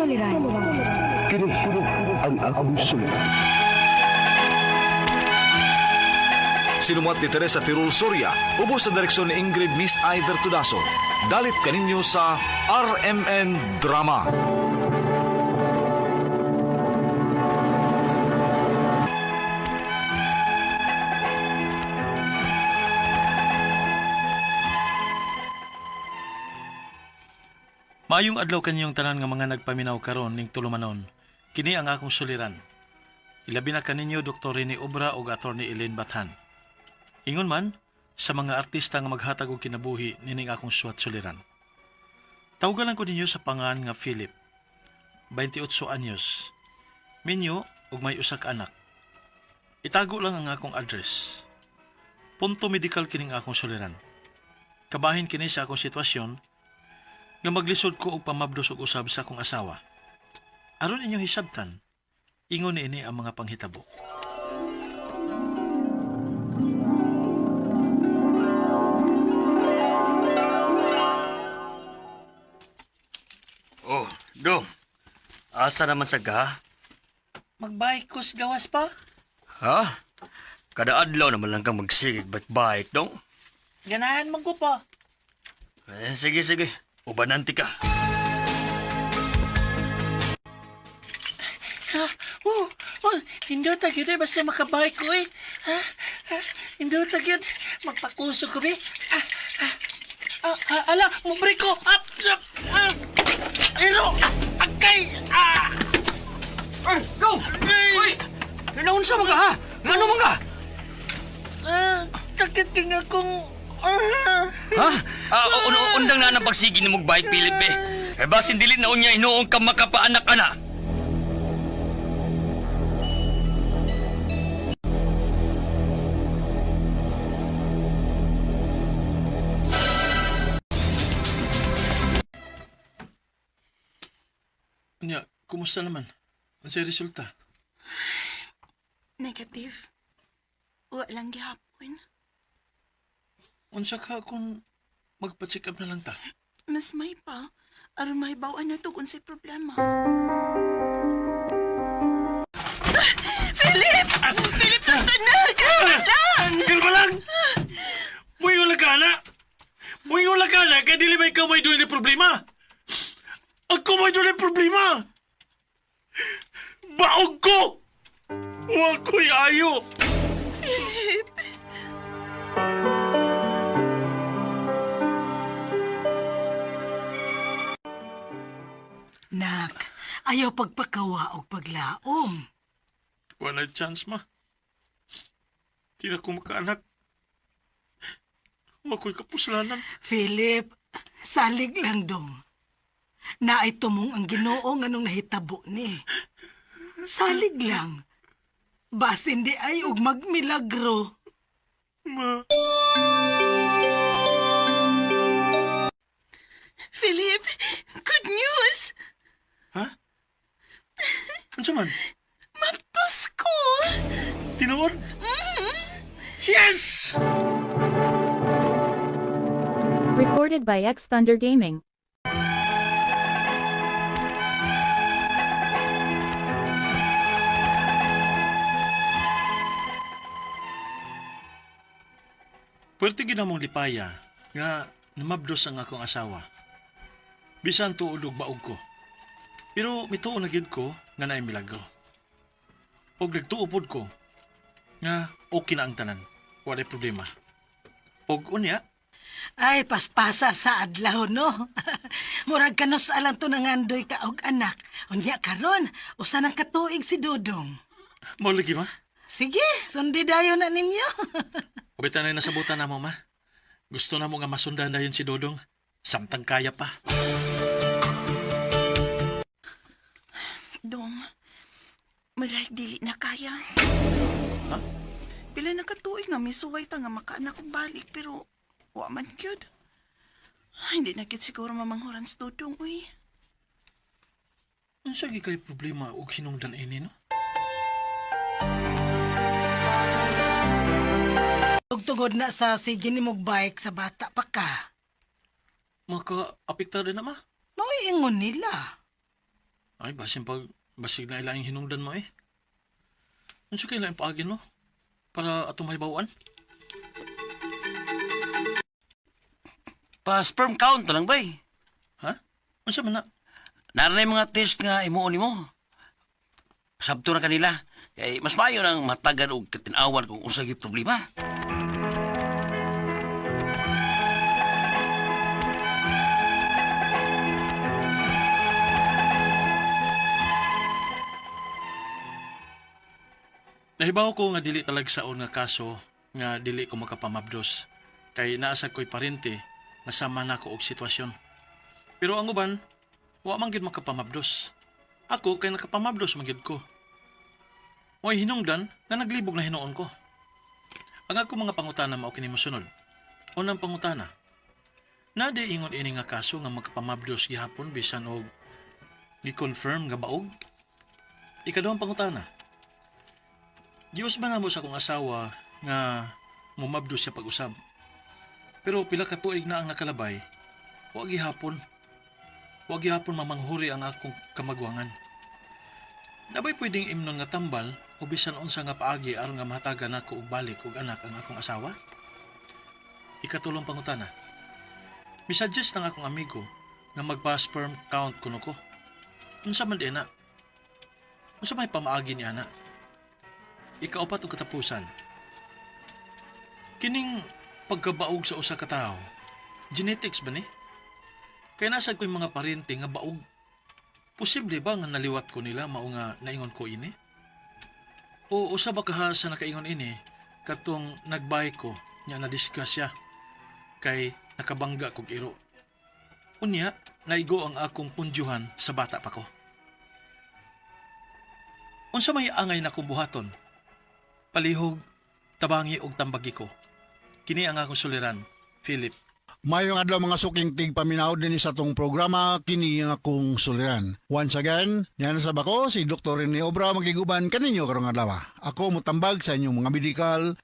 Suliran. Kini ang akong suliran. Sinumat ni Teresa Tirul Soria, ubos sa direksyon ni Ingrid Miss Iver Tudaso. Dalit kaninyo sa RMN Drama. Maayong adlaw kaninyong tanan nga mga nagpaminaw karon ning tulumanon. Kini ang akong suliran. Ilabi na kaninyo Dr. Rene Obra ug Attorney Elaine Bathan. Ingon man sa mga artista nga maghatag og kinabuhi nining akong suwat suliran. Tawgalan ko ninyo sa pangan nga Philip. 28 anyos. Minyo ug may usa ka anak. Itago lang ang akong address. Punto medical kining akong suliran. Kabahin kini sa akong sitwasyon nga maglisod ko og pamabdos og usab sa akong asawa. Aron inyong hisabtan, ingon niini ang mga panghitabo. Oh, dong. Asa naman sa ga? Magbike ko sa gawas pa. Ha? Kada adlaw naman lang kang magsigig bike dong. Ganahan man ko pa. Eh, sige, sige. Ubananti ka. Ha? Oh, oh, hindot gyud eh, basta makabike ko eh. Ha? Ha? Hindot gyud. Magpakuso ko be. Ah, ah, ah, ah, ala, mo-break ko. Ah, ah, ah. Ero, ah, agkay. Ah. Ay, dong! Uy! Naunsa man ka, ha? Ngano man ka? Ah, sakit kay nga kung ah. Ha? Ah, undang na ang pagsigi ni mong bike, Philip, eh. Eh, basin dili na unya hinuong ka makapaanak ka na. Nya, kumusta naman? Ano sa resulta? Negative. Wa lang gihapon. Unsa ka kung magpa-check up na lang ta? Mas may pa. Aron mahibaw-an na to kung unsay problema. Ah! Philip! Philip, saktan na! Kalma lang! Kalma lang! Muyo lang ka na! Muyo lang ka na! Kaya dili ba ikaw may doon ni problema? Ako may doon ni problema! Baog ko! Wa ko'y ayo! Philip! Nak, ayaw pagpakawa og paglaom. Wala chance, ma. Di na ko makaanak. Wa ko'y kapuslanan. Philip, salig lang dong. Naay tumong ang Ginoo nganong nahitabo ni. Salig lang. Basin di ay og magmilagro. Ma. Philip! Good news! Ha? Unsa man? Maptos ko! Tinuod? Yes! Recorded by X Thunder Gaming. Pwerte gid among lipaya nga namabdos ang akong asawa. Bisan tuod og baog ko. Pero mituo na gid ko nga naay milagro. Og nagtuo pod ko nga okay na ang tanan. Walay problema. Og unya, Ay, paspasa sa adlaw, no? Murag kanos alang to nangandoy ka og anak. Unya karon, usa nang katuig si Dodong. mao lagi ma. Sige, sundi dayon na ninyo. Kabita na nasabutan na mo ma. Gusto na mo nga masundan dayon si Dodong. Samtang kaya pa. Dong, maray dili na kaya. Ha? Pila na katuig nga misuway ta nga makaanak og balik pero wa man gyud. Ay, hindi na gyud siguro mamanghuran sa Dudong, uy. Unsa gyud kay problema og hinungdan ini no? Ug tungod na sa sige nimog bike sa bata pa ka. Maka-apekta din na ma. Mao'y ingon nila. Ay, basin pag basig na ilaing hinungdan mo eh. Unsa kay laing paagin mo? Para atong mahibaw-an? Pa sperm count na lang bay. Ha? Unsa man na? Naranay mga test nga imuon nimo. Sabto na kanila. Kay mas maayo nang matagan og katinawan kung unsa gyud problema. Nahibaw ko nga dili talagsaon nga kaso nga dili ko makapamabdos. Kay naasag ko'y parente nga sama nako og sitwasyon. Pero ang uban, wa man gyud makapamabdos. Ako kay nakapamabdos man gyud ko. Mo'y hinungdan nga naglibog na hinuon ko. Ang ako mga pangutana mao kini mosunod. Unang pangutana. Nade ingon ini nga kaso nga makapamabdos gihapon bisan og gi-confirm nga baog? Ikaduhang pangutana. Gius ba namo sa akong asawa nga mumabdos siya pag-usab. Pero pila ka tuig na ang nakalabay, wa gihapon. Wa gihapon mamanghuri ang akong kamagwangan. Nabay pwedeng imnon nga tambal o bisan unsa nga paagi aron nga mahatagan nako og balik og anak ang akong asawa? Ikatulong pangutana. Misuggest ng akong amigo nga magpa-sperm count kuno ko. Unsa man di na? Unsa may pamaagi ni ana? Ikaupat og katapusan. Kining pagkabaog sa usa ka tawo, genetics ba ni? Kay nasad ko'y mga parente nga baog. Posible ba nga naliwat ko nila mao nga naingon ko ini? O usa ba kaha sa nakaingon ini katong nagbay ko nya nadisgrasya kay nakabangga kog iro. Unya, naigo ang akong pundyuhan sa bata pa ko. Unsa may angay na kong buhaton? Palihog, tabangi og tambagi ko. Kini ang akong suliran, Philip. Mayong adlaw mga suking tigpaminaw din sa atong programa kini ang akong suliran. Once again, niyan sa bako si Dr. Rene Obra magiguban kaninyo karong adlaw. Ako motambag sa inyong mga medical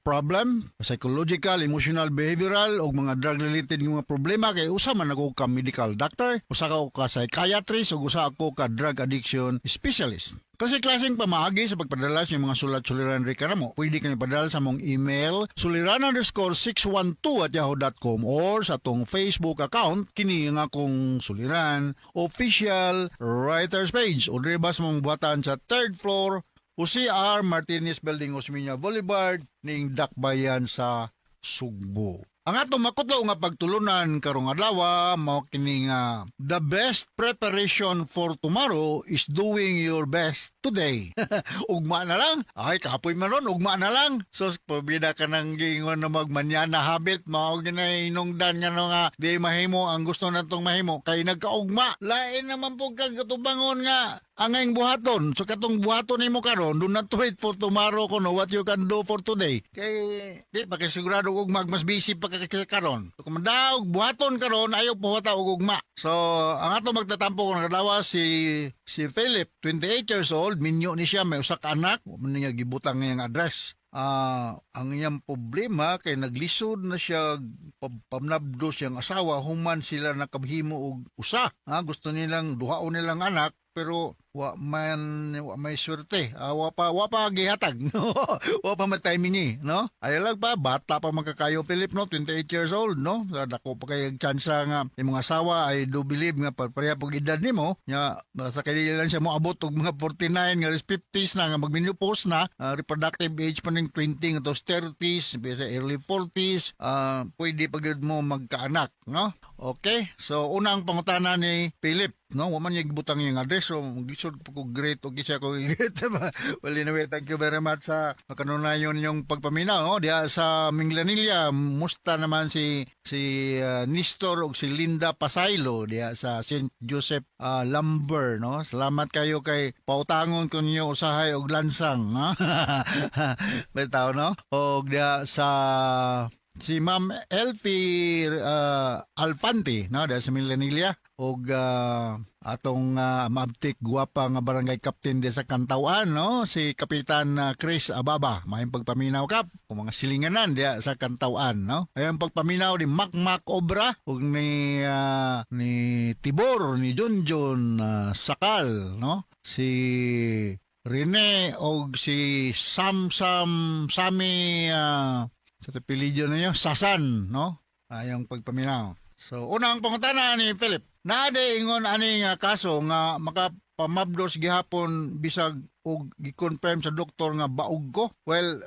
problem, psychological, emotional, behavioral ug mga drug related nga mga problema kay usa man ako ka medical doctor, usa ka ka psychiatrist ug usa ako ka drug addiction specialist. Kasi klaseng pamaagi sa pagpadala sa inyong mga sulat suliran reklamo. Pwede kami padala sa mong email suliran_612@yahoo.com or sa atong Facebook account kini nga akong suliran official writers page o diri bas mong buhatan sa third floor o CR Martinez Building, Osmeña Boulevard ning Dakbayan sa Sugbo. Ang atong makutlo nga pagtulunan karong adlaw mao kini nga the best preparation for tomorrow is doing your best today. Ugma na lang. Ay kapoy man ron, ugma na lang. So pabida ka nang giingon na magmanyana habit mao ginay hinungdan nga no nga di mahimo ang gusto natong mahimo kay nagkaugma. Lain naman po kag katubangon nga angayng buhaton. So katong buhaton nimo karon, do not wait for tomorrow kuno what you can do for today. Kay di pa kay sigurado og mas busy pa ka karon. So kung madaog buhaton karon, ayaw puwata og ugma. So ang ato magtatampo kon adlaw si Philip, 28 years old, minyo ni siya, may usa ka anak, wa man niya gibutang ngayang address. Ang iyang problema kay naglisod na siya pamnabdo siyang asawa human sila nakabhimo og usa. Gusto nilang duhaon nilang anak pero wa man wa may swerte. Wa pa gihatag. Wa pa may timing eh, no? Ayaw lang pa bata pa magkakayo Philip, no, 28 years old, no. So, dako pa kay tsansa nga imong asawa ay do believe nga pareha pag edad nimo nya basta kay dili lang siya moabot og mga 49 nga 50s na nga magmenopause na, reproductive age pa ning 20 ngadto 30s sa early 40s, pwede pa gyud mo magkaanak, no? Okay, so unang pangutana ni Philip, no, wa man niya gibutang iyang address, so maglisod pa ko great og isa ko great. Well, anyway, thank you very much sa kanunayon yung pagpaminaw, no? Diha sa Minglanilla, musta naman si Nestor ug si Linda Pasaylo diha sa St. Joseph Lumber, no? Salamat kayo kay pautangon ko ninyo usahay og lansang, ha? Bitaw, no? Og diha sa Si Ma'am Elfie Alfante, no, dahil sa Milanilla og atong maabtik gwapa nga barangay captain di sa Cantawan, no, si Kapitan Chris Ababa. Maayong pagpaminaw, Kap, kung mga silinganan diya sa Cantawan, no. Ayong pagpaminaw ni Makmak Obra ug ni Tibor, ni Junjun Sakal, no, si Rene og si Sam Sam Sami sa apelyido ninyo Sasan, no. Ayong pagpaminaw. So, unang pangutana ni Philip, naa diay ingon ani nga kaso nga makapamabdos gihapon bisag og gi-confirm sa doktor nga baog ko? Well,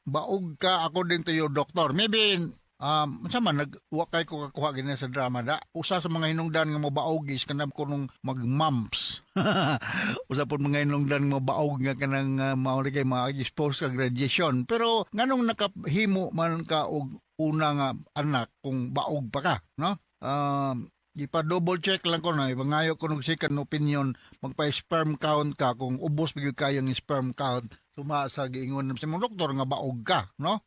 baog ka according to your doctor. Maybe unsa man nag wa kay ko kakuha gini sa drama da. Usa sa mga hinungdan nga mobaog is kanang kunong mag-mumps. Usa pud mga hinungdan nga mobaog nga kanang mao kay ma-expose kag radiation. Pero nganong nakahimo man ka og una nga anak kung baog pa ka, no? Ipa-double check lang ko na, ipangayo ko ng second opinion, magpa-sperm count ka kung ubos gyud kayo ang sperm count tuma sa giingon sa mong doktor nga baog ka, no?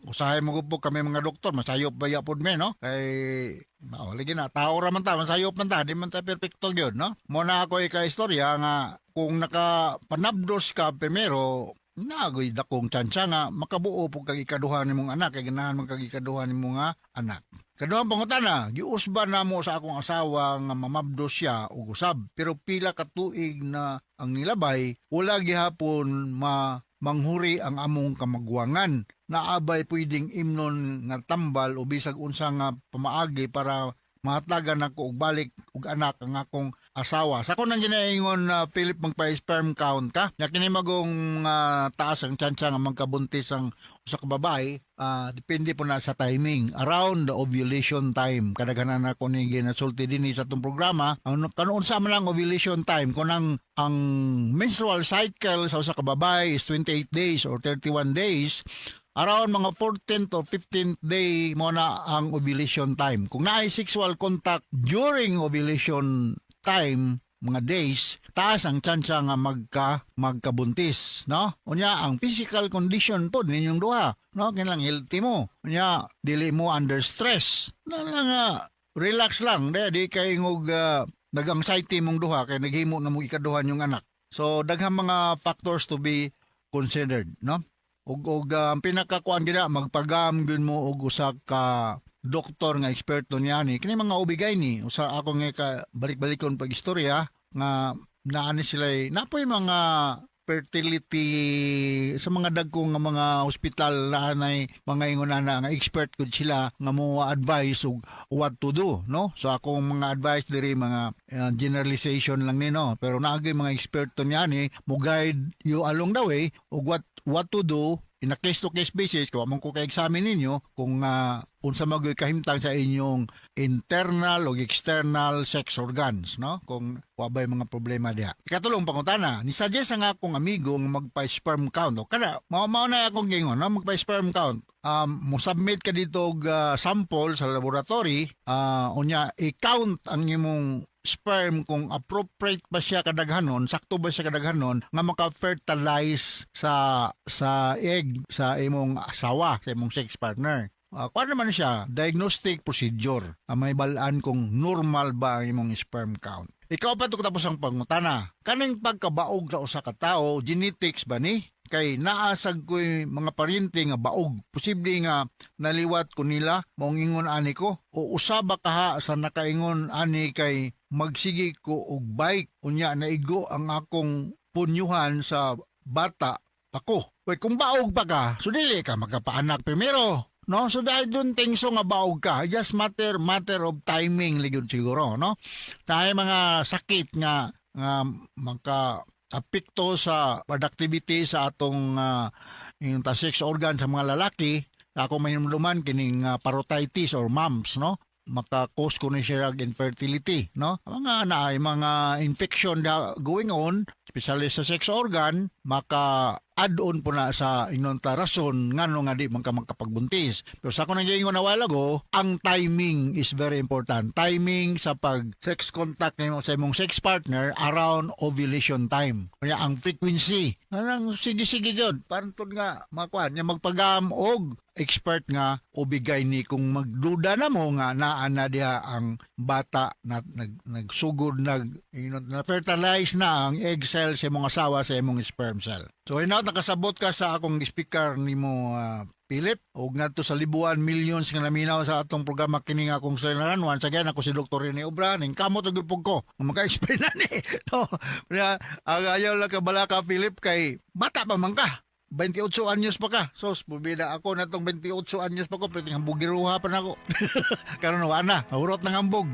Usahay mo po kami mga doktor, masayop baya pod me, no? Kay mao lagi na tao ra man ta, masayop man ta, di man ta perpekto gyud, no? Mo na ako ika-istorya nga kung nakapanabdos ka primero, nagoy dakong tsansa nga makabuo po kag ikaduha nimong anak kay ganahan man kag ikaduha nimong nga anak. Kaduhang pangutana, giusban namo sa akong asawa nga mamabdos siya og usab, pero pila ka tuig na ang nilabay, wala gihapon ma manghuri ang among kamagwangan. Naa bay pwedeng imnon nga tambal o bisag unsa nga pamaagi para mahatagan nako og balik og anak ang akong asawa? Sa akong nang ginaingon na Philip, magpa-sperm count ka. Nya kini magong taas ang tsansa nga magkabuntis ang usa ka babae, depende po na sa timing around the ovulation time. Kadaghanan ako ni ginasulti dinhi sa atong programa ang kanuon sa man lang ovulation time. Kung ang menstrual cycle sa usa ka babae is 28 days or 31 days, around mga 14th or 15th day mo na ang ovulation time. Kung naay sexual contact during ovulation time, mga days, taas ang tsansa nga magkabuntis, no? Unya, ang physical condition po ninyong duha, no? Kinahanglan healthy mo. Unya, dili mo under stress. Na lang nga, relax lang, di kay ngog nag-anxiety mong duha kay naghimo na mo ikaduha yung anak. So daghang mga factors to be considered, no? Ug ang pinakakuan gina, magpagam gyud mo og usa ka doktor nga eksperto niani kini mga OB-GYN ni. Usa ako nga ka balik-balikon pag istorya nga naani sila, napoy mga fertility sa mga dagko nga mga ospital na anay mga ingon ana nga expert gud sila nga mo advise og what to do, no? So akong mga advice diri, mga generalization lang ni, no, pero naagay mga eksperto niani mo guide you along the way og what to do in a case to case basis kung among ko ka-examine ninyo kung unsa magoy kahimtang sa inyong internal o external sex organs, no, kung wa ba'y mga problema diha. Ikatulong pangutana, ni suggest ang akong amigo nga magpa-sperm count. O kada mao mao na akong gingon, no, magpa-sperm count. Mo submit ka dito og sample sa laboratory, unya i-count ang imong sperm kung appropriate ba siya kadaghanon, sakto ba siya kadaghanon nga maka-fertilize sa egg sa imong asawa, sa imong sex partner. Kuan naman siya, diagnostic procedure. May balaan kung normal ba ang imong sperm count. Ikaw pa to tapos ang pangutana. Kaning pagkabaog sa usa ka tawo, genetics ba ni? Kay naasag ko'y mga paryente nga baog. Posible nga naliwat ko nila, maong ingon ani ko. O usaba kaha sa nakaingon ani kay magsige ko og bike unya naigo ang akong punyuhan sa bata ako. Wait, kung baog pa ka, so dili ka magkapaanak primero. No? So I don't think so nga baog ka. Just matter of timing ligod siguro, no? Tayo mga sakit nga maka apekto sa productivity sa atong yung ta sex organ sa mga lalaki. Ako mahinumduman kining parotitis or mumps, no, maka-cause ko ni siya og infertility, no? Mga na mga infection da going on, especially sa sex organ, maka Add-on po na sa inyong rason ngano nga di man ka makapagbuntis. Pero sa ako nang giingon na while ago, ang timing is very important. Timing sa pag sex contact nimo sa imong sex partner around ovulation time. Kaya ang frequency, anang sige-sige gyud, parang tud nga makuan nya magpagam og expert nga obigay ni kung magduda na mo nga naa na diha ang bata na nagsugod nag na fertilize na ang egg cell sa imong asawa sa imong sperm cell. So hinaut nakasabot ka sa akong speaker nimo, Philip, ug ngadto sa libuan millions nga naminaw sa atong programa kini nga akong suliran. Once again, ako si Dr. Rene Obra, ning kamot og gyud ko nga maka-explain na ni. No, kaya ang ayaw lang ka balaka, Philip, kay bata pa man ka. 28 anyos pa ka. Sos, bubida ako na tong 28 anyos pa ko, pwede hambugiruha pa na ako. Karon wa na, hurot ng hambog.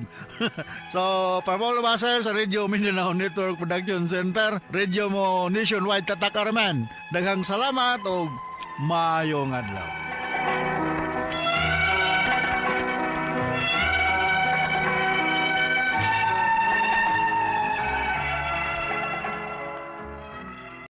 So, from all of us here sa Radio Mindanao Network Production Center, Radio mo nationwide tatak araman. Daghang salamat og maayong adlaw.